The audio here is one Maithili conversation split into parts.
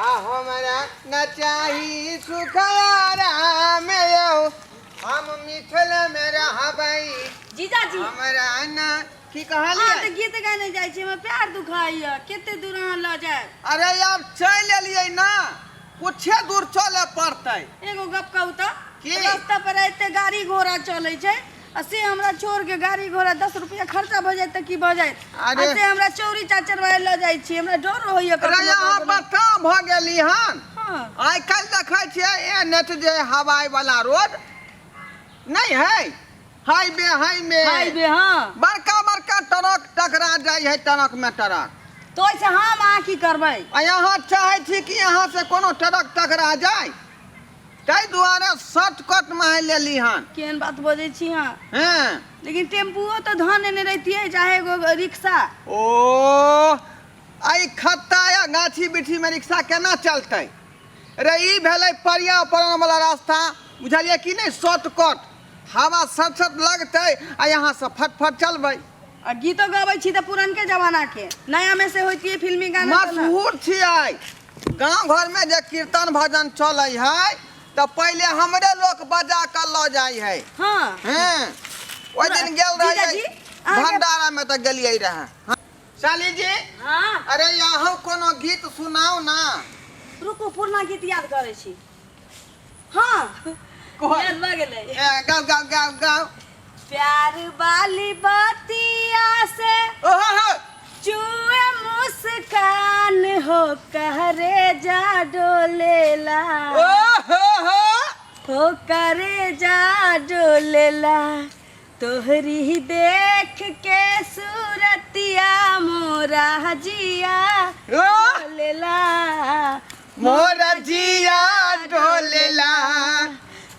आ हमरा न चाही सुख आराम यौ, हम मिथिल में रहबै। जीजाजी, हमरा न की अहाँ कहलियै? तऽ गीत गाने जाइ छी, हमरा पैर दुखाइया, कते दूर अहाँ लऽ जायब? अरे आब चलि एलियै ना, कुछे दूर चले पड़तै। एगो गप कहू तऽ? की? रास्ता पर एते गाड़ी घोड़ा चलै छै आ से हमरा छोड़ के गाड़ी घोड़ा 10 रुपया खर्चा भऽ जायत तऽ की भऽ जायत? अरे। आ से हमरा चौरी चाचर वाले लऽ जाइ छी, हमरा डर होइया। अरे कखनो यहाँ कखनो। बताह भऽ गेली हन। हँ। आइ काल्हि देखै छियै एन एच जे हवाई वाला रोड नहि है, हाईवे, हाईवे। हाईवे, हँ। बड़का बड़का ट्रक टकरा जाइ है, ट्रक में ट्रक। तऽ ओहिसँ हम अहाँ की करबै? आ यहाँ चाहै छी कि यहाँ से कोनो ट्रक टकरा जाय? ताहि दुआरे शॉर्टकट में आइ लेली हन। केहन बात बजै छी अहाँ! लेकिन टेम्पुओ तऽ धऽ नेने रहितियै, चाहे एगो रिक्शा। ओ, एहि खत्ता या गाछी बिरछी में रिक्शा केना चलतै रे? ई भेलै पर्यावरण वाला रास्ता, बुझलियै कि नहि? शॉर्टकट, हवा सट सट लगतै आ यहाँ से फटफट चलबै। आ गीतो गबै छी तऽ पुरनके जमाना के, नया में से होइतियै फिल्मी गाना तऽ ना। मशहूर छियै। गाँव घरमे जे कीर्तन भजन चलै है तऽ पहिले हमरे लोक बजा कऽ लऽ जाइ है। हैं, ओहि दिन गेल जीजाजी, रहियै अहाँके- भंडारा में तऽ गेलियै रहे। हाँ। साली जी। हँ। अरे यहाँ कोनो गीत सुनाउ ना। रुकू, पुरना गीत याद करै छी। हँ। कोन? याद भऽ गेलै। ए, गाउ गाउ गाउ गाउ। प्यार वाली बतिया से ओहो हो। चुए मुस्कान हो करे जा डोलेला। ओहो हो। हो करे जा डोलेला, तोहरी देख के सूरतिया मोरा जिया ओ डोलेला। मोरा जिया डोलेला।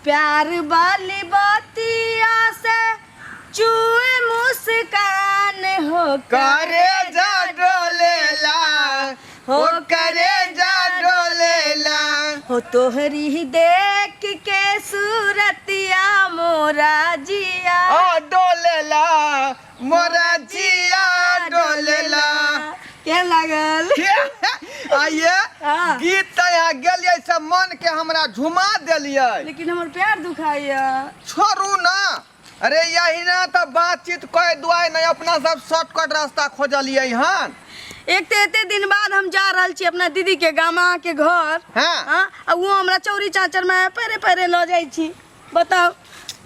प्यार वाली बतिया से चुए मुस्कान हो करे जा डोलेला, हो करे जा डोलेला। हो तोहरी देख के सूरतिया मोरा जिया ओ डोलेला, मोरा जिया डोलेला। के लागल? आइए। गीत तऽ यहाँ गेलियै से मन के हमरा झुमा देलियै। लेकिन हमर पैर दुखाइया। छोड़ू ना। अरे यही ना तऽ बातचीत कए दुआरे नहि अपना सब शॉर्टकट रास्ता खोजलियै हन। एक तऽ एते दिन बाद हम जा रहल छी अपना दीदी के गाम, अहाँके घर। हाँ, आ वो हमरा चौरी चाचर में पैरे पैरे लऽ जाइ छी, बताउ,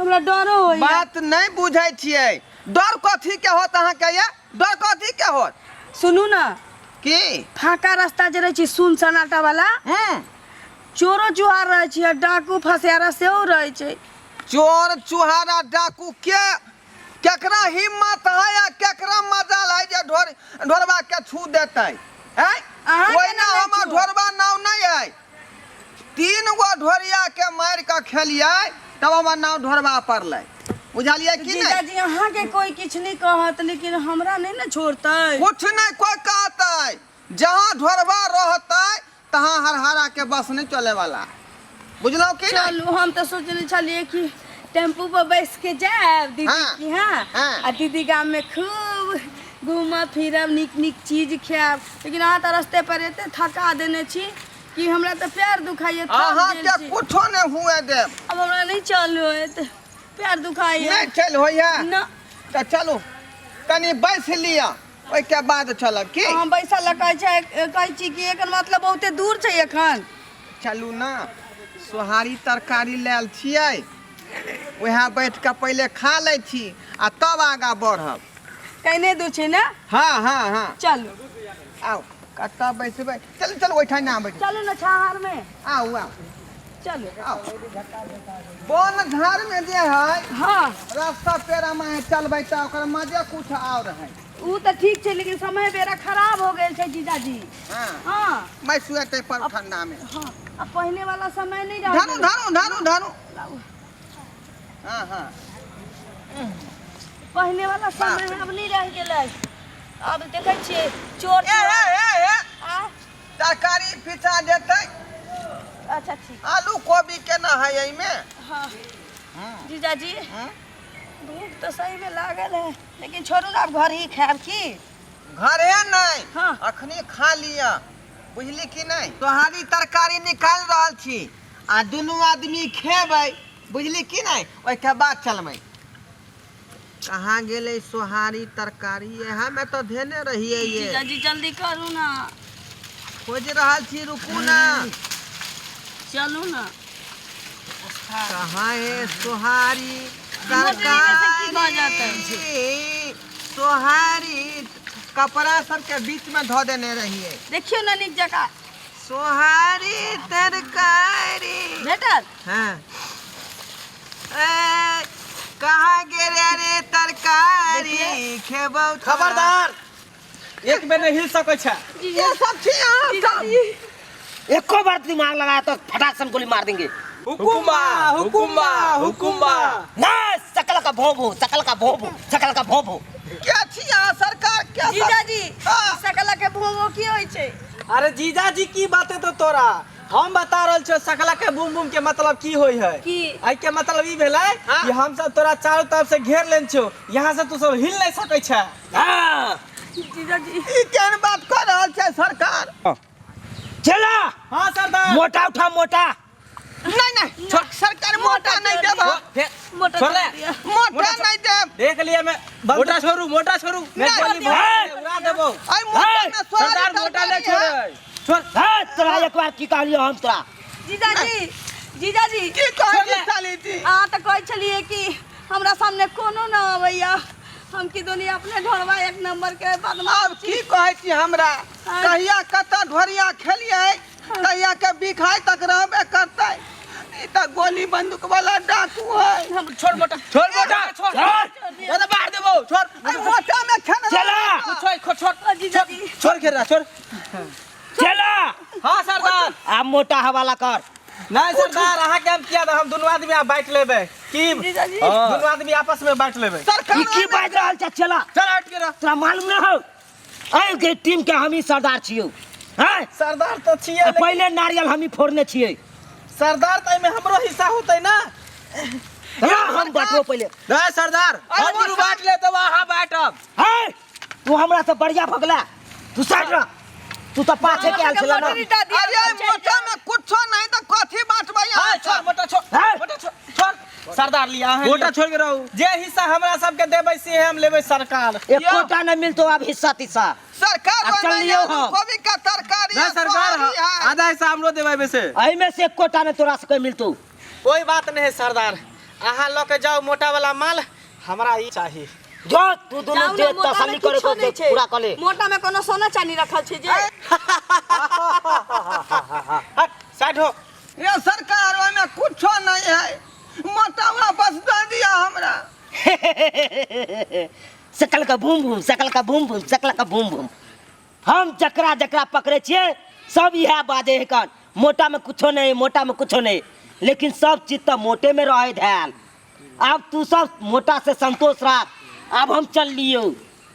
हमरा डरो होइया। बात नहि बुझै छियै। डर कथी के होत अहाँके? ये डर कथी के होत? सुनू ना। की? फाका रास्ता जे रहै छै, सुन सन्नाटा वाला, चोरो चुहार रहै छै आ डाकू फसियारा सेहो रहै छै। चोर चुहारा डाकू के केकरा हिम्मत है या केकरा मजाल है जे ढोर ढोरबा के छू देतै? हैं? अहाँके ओहिना नहि हमर छू। ढोरबा नाव नहि है। तीन गो ढोरिया के मारि कऽ खेलियै तब हमर नाव ढोरबा पड़लै, बुझलियै कि नहि? जीजाजी, अहाँके कोई किछु नहि कहत, लेकिन हमरा नहि ने छोड़तै। कुछ नहि कोई कहतै। जहाँ ढोरबा रहतै तहाँ हरहरा के बस नहीं चले वाला, बुझलहुँ कि नहि? चलू, हम तऽ सोचने छलियै कि टेम्पू पर बैस के जायब दीदी की हाँ आ दीदी गाम में खूब घूमब फिरब, नीक नीक चीज खायब, लेकिन अहाँ तऽ रस्ते पर एते थका देने छी कि हमरा तऽ पैर दुखाइए, थक गेल अहाँके छी। कुछो नहि हुए देब। अब हमरा नहि चल होयत, पैर दुखाइए। नहि चल होइए? ना। तऽ चलू, कनि बैस लिअ, ओहिके बाद चलब की? हम बैसल लए कहै छै, कहै छी कि एकर मतलब बहुते दूर छै एखन। चलू ने, सोहारी तरकारी लायल छियै, उएह बैठ कऽ पहिले खा लै छी आ तब आगाँ बढ़ब। कने दूर छै ने? हँ हँ हँ। चलू। आउ, कतऽ बैसबै? चलू चलू, ओहिठाम ना बैठ। चलू ने छाहर में। आउ आउ। चलू। आउ, वन झाड़मे जे है रास्ता पेड़ामे चलबै तऽ ओकर मजे कुछ आओर है। ओ तऽ ठीक छै, लेकिन समय बेरा खराब हो गेल छै जीजाजी। हँ। मैं सुएते पर ठंडा में। हँ, अब पहले वाला समय नहीं रह धरू गेलै। धरू धरू धरू। हाँ हाँ। पहले वाला समय अब नहीं रह गेलै। अब देखै छियै चोर ए ए ए ए। आ? तरकारी पिसा जेतै। अच्छा ठीक। आलू कोबी केना है एहिमे? हाँ जीजाजी, भूख तऽ सही में लागल है, लेकिन छोड़ू ना, अब घर ही खायब की। घरे नहि। हाँ। अखनी खा लिअ। बुझली कि नहि? सोहारी तरकारी निकालि रहल छी आ दुनू आदमी खेबै, बुझली कि नहि? ओहिके बाद चलबै। कहाँ गेलै सोहारी तरकारी? इएहमे तऽ धेने रहियै ये। जीजाजी जल्दी करू ना। खोजि रहल छी, रुकू ना। चलू ना। कहाँ है सोहारी मोटरी में से की भऽ जेतै? तरकारी? सोहारी कपड़ा सबके बीच में धऽ देने रहियै। देखियौ ना नीक जकाँ। सोहारी तरकारी भेटल? हाँ। ए, कहाँ गेले रे तरकारी? खेबौ तऽ- खबरदार, एक बेर नहीं हिल सकै छै। ये सब छी अहाँ सब। एको बार दिमाग लगाया तो फटाक से गोली मार देंगे। हुकुमा हुकुमा हुकुमा। ना सकल का भों भों, सकल का भों भों, सकल का भों भों। क्या छी अहाँ सरकार? क्या सब- जीजाजी, हाँ। सकला के भोंगो की होइ छै? अरे जीजाजी, की बात है तो तोरा हम बता रहल छियो सकला के बूम बूम के मतलब की होई है। की? एहि के मतलब ई भेलै हाँ। कि हम सब तोरा चारों तरफ से घेर लेने छियो, यहाँ से तू सब हिल नहीं सकै छै। हाँ। जीजाजी, ई केहन बात कऽ रहल छै सरकार? चला। हाँ सरदार। मोटा उठा मोटा। नहीं नहीं सरकार, मोटा नहीं देब। फिर मोटा छोड़ ले। छोड़ दिया। मोटा नहीं देब। देख लिया मैं मोटा छोड़ू, मोटा छोड़ू, मैं नहीं, गोली नहीं। उड़ा देबो। आई मोटा में सोहारी सरदार मोटा ले तरकारी छोड़ है। छोड़। हाँ, तोरा एक बार की कहलियो हम तोरा? जीजाजी, जीजाजी। की कहै छोड़ छी ले। साली जी? अहाँ तऽ कहै छलियै कि हमरा सामने कोनो न अबैया, हम की दुनिया अपने ढोरबा एक नंबर के बदमाश। आब की कहै छी हमरा? हाँ। कहिया कतऽ ढोरिया खेलियै, तहिया के बिखाय तक रहबे करतै। ई तऽ गोली बंदूक वाला डाकू है। हम छोड़ मोटा, छोड़ मोटा, छोड़। छोड़। ये तो बाहर देबो, छोड़। आई मोटा में खेने चला। छोड़ छोड़ छोड़। ओ जीजाजी। छोड़ खेरा छोड़। चला। हाँ सरदार। आब मोटा हवाला कर। नहीं सरदार, अहाँ के हम किया हम दुनू आदमी आब बांटि लेबै की? जीजाजी। दुनू आदमी आपस में बांटि लेबै। सरकार ई की बाजि रहल छै चला? चल हट के रह। तोरा मालूम न हो, एहि के टीम के हम ही सरदार छियौ हैं? सरदार तो छियै लेकिन- पहिले नारियल हम ही फोड़ने छियै। सरदार, तऽ एहिमे हमरो हिस्सा होतै ना? रा हम बांटबो पहिले। नहीं सरदार, अरे हम दुनू वो- बांटि लेब तब अहाँ बांटब। है तू हमरा से बढ़िया भगला, तू साइड रह, तू तऽ पाछे के आयल छला ना। मोटरी टा दिअ, अरे हम चलि मोटा में कुछो नहीं तऽ कथी बांटबै हाँ, अहाँ छोड़ सब? मोटा, छोड़। हैं? मोटा छोड़, छोड़ सरदार, लिया अहाँ मोटा लिअ। छोड़ के रहू। जे हिस्सा हमरा सबके देबै से हम लेबै सरकार। एकोटा नहीं मिलतो अब हिस्सा तिस्सा। सरकार अब चल ओहिमे लियौ आलू हम। कोबी का तरकारी ना है, सरकार, सोहारी है। आधा हिस्सा हमरो देबै में से। एहिमे से एकोटा नहीं तोरा सबके मिलतो। कोई बात नहीं सरदार, अहाँ लऽ के जाउ मोटा वाला माल, हमरा ई चाही। जो तू दुनू जाउ जे ने, मोटा में तसल्ली करे किछो को नहि छै। पूरा कर ले। मोटा में कोनो सोना चानी रखल छै जे? हट, साइड हो। ये सरकार, ओहिमे कुछो नहीं है, मोटा वापस दे दिया हमरा। सकल का बूम बूम, सकल का बूम बूम, सकल का बूम बूम। हम जकरा जकरा पकड़े छियै सब इएह बाजे है कन मोटा में कुछो नहीं, मोटा में कुछो नहीं, लेकिन सब चीज तऽ मोटे में रहे धैल। आब तू सब मोटा से संतोष राख, आब हम चल लियौ।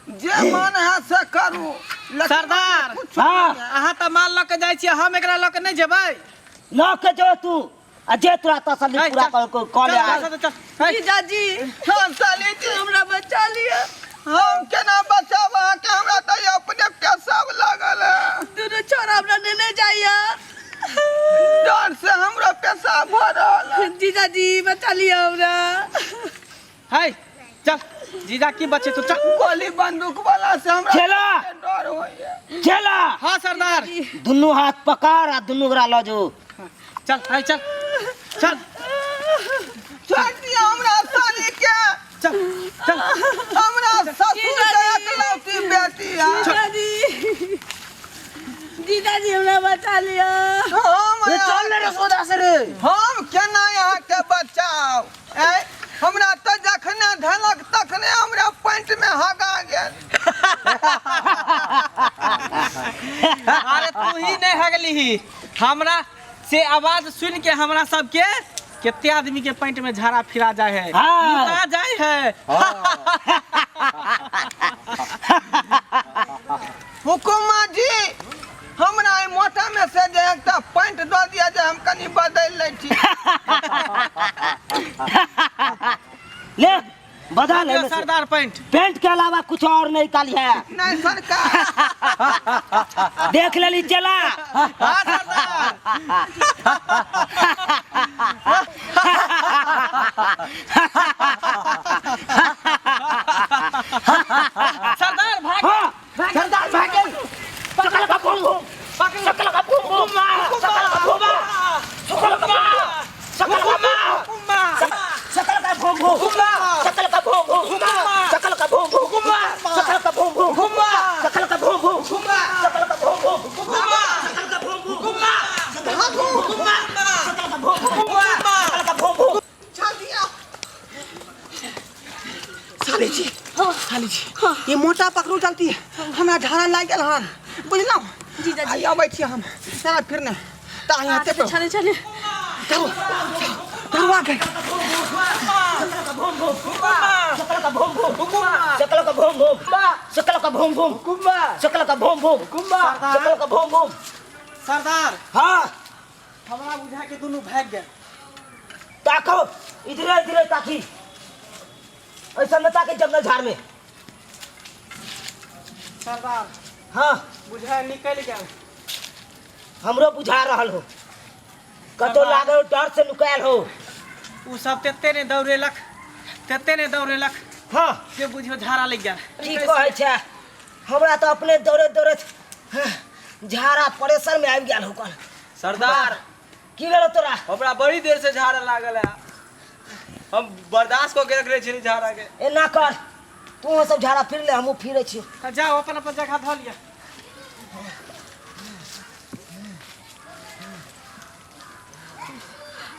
जे मन है से करू, लेकिन सरदार। कुछो हाँ। नहीं है। अहाँ तऽ माल लऽ के जाइ छियै, हम एकरा लऽ के नहि जेबै। लऽ के जो तू आ जे तोरा तसल्ली है, पूरा चल। कर कऽ ले चल, आय। चल, चल, है। जीजाजी। हाँ साली जी। हमरा बचा लिअ। हम केना बचाब अहाँके? हमरा तऽ अपने पेशाब लागल है। दुनू छोरा हमरा नेने जाइया। डर से हमरो पेशाब भऽ रहल है। जीजाजी, बचा लिअ हमरा। है, चल जीजा, की बचे तू, चल। गोली बंदूक वाला से हमरा चला। डर होइया। चला। हाँ सरदार। दुनू हाथ पकड़ आ दुनू गोरा लऽ जो। चल है, चल चल। छोड़ दिया हमरा साली के। चल चल। हमरा ससुर के एकलौती बेटी है। जीजाजी, जीजाजी, हमरा बचा लिअ। हम चल रे सोदा से रे। हम केना अहाँके बचाउ? ऐ हमरा तऽ जखने धेलक तखने हमरा पैंट में हगा गेल। अरे तू ही नहीं हगली, हमरा से आवाज सुन के हमरा सबके कितने आदमी के पैंट में झाड़ा फिरा जाए है। हाँ। मुता जाए है। हुकुमा जी, हमरा एहि मोटा में से जे एकटा पैंट दऽ दिअ जे हम कनि बदलि लै छी। ले बदल एहिमे से। सरदार, पैंट पैंट के अलावा कुछ और नहीं काली है। नहीं सरकार। देख लेली चला। हाँ सरदार। सरदार भाग। हाँ, सरदार भाग गेल। सकल का बूम बूम, सकल का बूम बूम, सकल का बूम बूम, सकल का बूम, सकल का बूम, सकल का बूम बूम, सकल का बूम बूम, सकल का बूम बूम, सकल का बूम बूम, सकल का बूम बूम, सकल का बूम बूम, सकल का बूम बूम, सकल का बूम बूम, सकल का बूम बूम, सकल का बूम बूम। साली जी, साली जी, ये मोटा पकड़ू चलती है, हमरा झाड़ा लागि गेल हन, बुझलहुँ? जीजाजी। आइ अबै छी हम चला फिर ने तऽ अहाँ हेतै पर चले चले। चलू तरुआ के। सकल का बूम बूम, सकल का बूम बूम, सकल का बूम बूम, सकल का बूम बूम, सकल का बूम बूम। सरदार। हाँ। हमरा बुझा के दुनू भाग गेल। ताको इधरे इधरे ताकी, ऐसा न ताके जंगल झाड़ में। सरदार। हाँ। बुझा निकल गेल। हमरो बुझा रहल हो, कतो लागल डर से नुकायल हो। उ सब तेते ने दौड़ेलक, तेते ने दौड़ेलक। हाँ। से बुझियो झाड़ा लग गेल। की कहै छै, हमरा तऽ अपने दौड़ैत दौड़ैत झाड़ा प्रेशर में आबि गेल हो कल। सरदार। की भेलो तोरा? हमरा बड़ी देर से झाड़ा लागल है, हम बर्दाश्त कऽ के रखने छली झाड़ा के। एना कर, तू सब झाड़ा फिर ले, हमहूँ फिरै छी। तऽ जाओ अपन अपन जगह धऽ लिअ।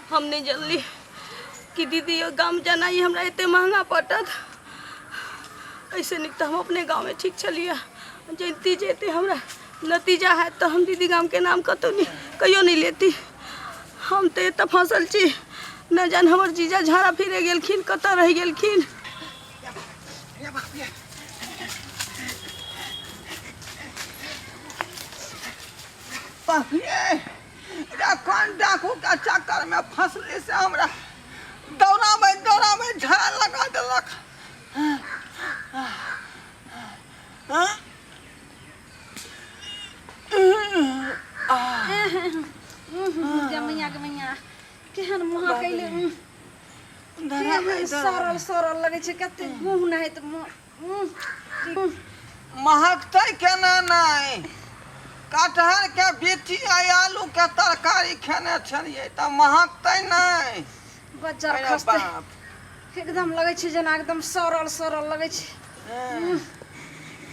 हम नहीं जानली कि दीदी यो गाम जाना ही हमरा एते महंगा पड़त। ऐसे निक तो हम अपने गाँव में ठीक छलिए, जैती जैते हमरा नतीजा है तो हम दीदी गाम के नाम कतौ नहीं कहियो नहीं लेती। हम तो एतऽ फंसल छी, न जान हमर जीजा झाड़ा फिरे गेलखिन, कतऽ रहि गेलखिन। बाप रे, कोन डाकू के चक्कर में फंसली से हमरा दौड़ाबै दौड़ाबै झाड़ा लगा देलक। गमैया गमैया केहन मुँह कैले, केहन सड़ल सड़ल लगै छै, कते मुँह नहि तऽ मुँह। महकतै केना नहि, कटहर के बेटी आ आलू के तरकारी खेने छलियै तऽ महकतै नहि। बज्जर अरे खसतै बाप। एकदम लगै छै जेना एकदम सड़ल सड़ल लगै छै।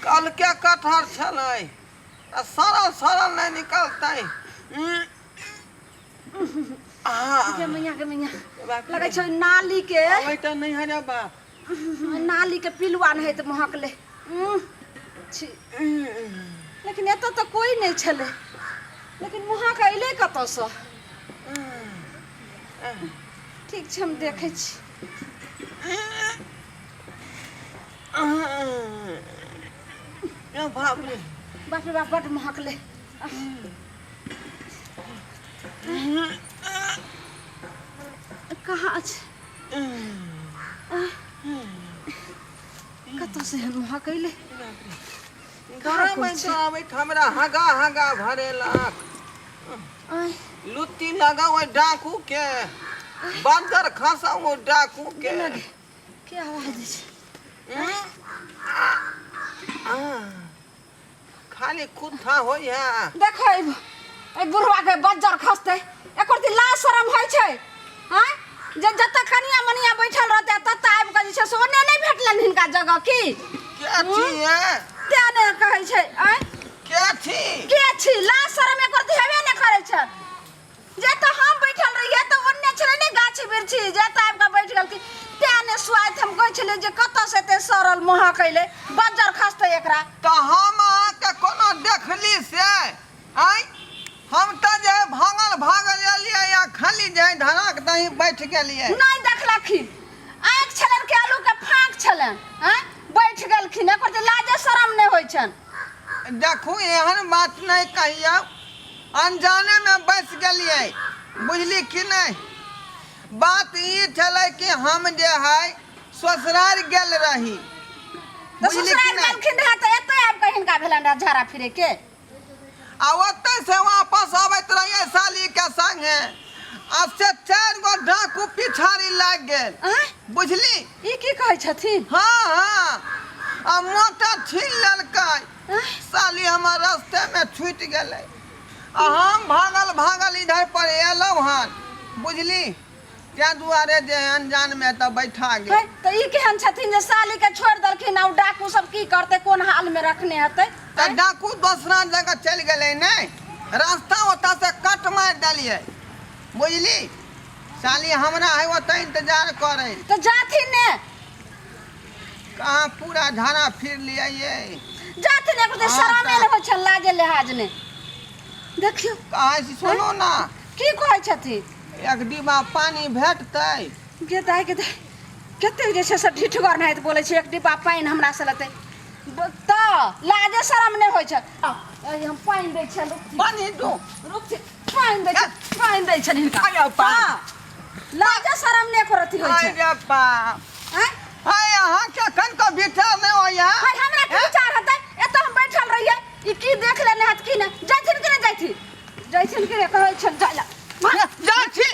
कलके कटहर छलै तऽ सड़ल सड़ल नहि निकलतै। गे मैया गे मैया, लगै छै नाली के। अबै तऽ नहि है रे बाप। नाली के पिलुआ नहि तऽ महकलै। छी। लेकिन एतऽ तऽ कोइ नहि छलै, लेकिन महक अयलै कतऽसँ? ठीक छै, हम देखै छी। बाप रे बाप रे बाप, बड्ड महकलै। कहाँ छै? कतऽसँ एहन महक अयलै? दौड़ाबैत दौड़ाबैत हमरा हगा हगा भरेलक। आँय। लुत्ती लगाउ ओहि डाकू के, बंदर खसाउ ओहि डाकू के। के आवाज दै छै? खाली कुत्था होइ है। देखो एहि बुढ़वा के बज्जर खसतै, एकर दिन लाज शरम होइ छै? आँय, जे जतऽ कनिया मनिया बैठल रहतै ततऽ आबि कऽ जे छै से ओन्ने नहि भेटलनि हिनका जगह की? के छी ये? तें ने कहै छै। आँय, के छी? के छी? लाज शरम एकर तऽ हेबे नहि करै छै। जतऽ हम बैठल रहियै तऽ ओन्ने छलै ने गाछी बिरछी, जतऽ आबि कऽ बैठ गेलखिन। तें ने स्वाति हम कहै छलियै जे कतऽ से एते सड़ल महक अयलै, बज्जर खसतै एकरा। तऽ हम अहाँके कोनो देखली से? आँय, हम तऽ जे भागल भागल एलियै आ खाली जे धराक दही बैठ गेलियै। नहि देखलखिन, आँखि छलनि कि आलूके फाँक छलनि? आँय, बैठ गेलखिन, एकर तऽ लाजे शरम नहि होइ छनि। देखू, एहन बात नहि कहियौ, अनजानेमे बैस गेलियै, बुझली कि नहि? बात ई छलै कि हम जे है ससुरारि गेल रही। तऽ बुझली कि ससुराल नहि? गेलखिन रहए तऽ एतै आबि कऽ हिनका भेलनि रहए झाड़ा फिरे के। आ ओतै से वापस अबैत रहियै साली के संगे आ से 4 गो डाकू पिछाड़ी लागि गेल। आँय? बुझली? ई की कहै छथिन? हाँ हाँ, आ मोटर छीन लेलकै। साली हमर रास्ते में छूटि गेलै आ हम भागल भागल इधर पर एलहुँ हन। बुझली? ताहि दुआरे जे अनजान में तऽ बैठा गेल। हे, तऽ ई केहन छथिन जे साली के छोड़ि देलखिन आ ओ डाकू सब की करतै, कोन हाल में रखने हेतै? तऽ डाकू दोसरा जगह चलि गेलै ने, रास्ता ओतऽ से कट मारि देलियै। बुझली? साली हमरा है ओतऽ इंतजार करै। तऽ जाथिन ने। कहाँ पूरा झाड़ा फिर लियै ये। जाथिन एगो तऽ हाँ, शरमे तऽ- नहि होइ छनि, लाजे लिहाज नहि। देखियौ। कहै छी सुनू ना। की कहै छथिन? एक डिब्बा पानी भेटतै? गे दाइ, गे दाइ, कतेक जे छै से ढिठगर नाहित बोलै छै, एक डिब्बा पानि हमरा से लेतै। तऽ लाजे शरम नहि होइ छै। आ, हम पानि दै छियनि, रुकथिन। पानि दू। रुकथिन, पानि दै छियनि, पानि दै छियनि हिनका। अरे बाप। हँ, लाजे शरम नहि एको रत्ती होइ छै। अरे बाप। आँय? हाय, अहाँके कनिको विचार नहि होइए? हाय, हमरा की विचार हेतै? एतऽ हम बैठल रहियै, ई की देख लेने हैत की नहि। जाथिन कि नहि जाथिन? जाथिन कि नहि? कहै छनि जाय लए। जाइ छी,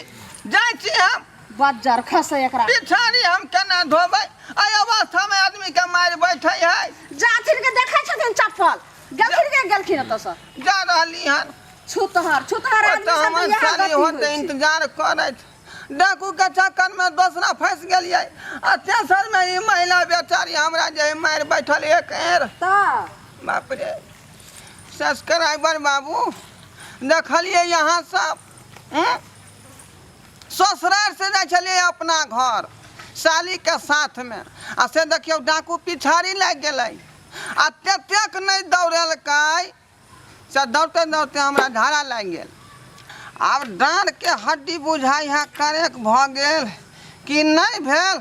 जाइ छी हम। बज्जर खसै एकरा। पिछाड़ी हम केना धोबै? एहि अवस्थामे आदमीके मारि बैठै है। जाथिन के देखै छथिन चप्पल। गेलखिन के गेलखिन एतऽसँ? जा रहली हन। छुतहर, छुतहर आदमी ओतऽ सब हमर इएह साली गति होइ होतै छै। इंतजार करैत। डाकू के चक्कर में दोसरा फंसि गेलियै आ तेसर में ई महिला बेचारी हमरा जे मारि बैठल एक एर। तऽ? बाप रे। सब्सक्राइबर बाबू देखलियै यहाँ सब। ससुराल से जाइ छलियै अपना घर साली के साथ में आ से देखियौ डाकू पिछाड़ी लागि गेलै आ ततेक नहि दौड़ेलकै से दौड़ते दौड़ते हमरा झाड़ा लागि गेल। आब डाँड़के हड्डी बुझाइ है करेक भऽ गेल कि नहि भेल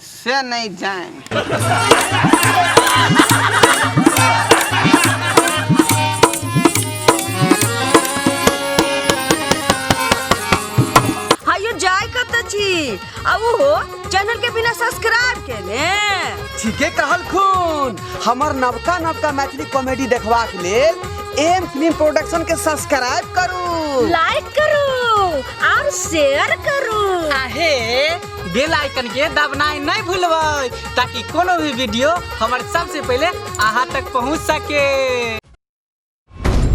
से नहि जानि। हायो जाय कतऽ छी आ ओहो चैनल के बिना सब्सक्राइब केने? ठीके कहलखुन। हमर नवका नवका मैथिली कॉमेडी देखबाक लेल एम फिल्म प्रोडक्शन के सब्सक्राइब करू, लाइक करू और शेयर करू। आहे बेल आइकन के दबनाइ नहीं भूलबै ताकि कोनो भी वीडियो हमर सबसे पहले अहाँ तक पहुँच सके।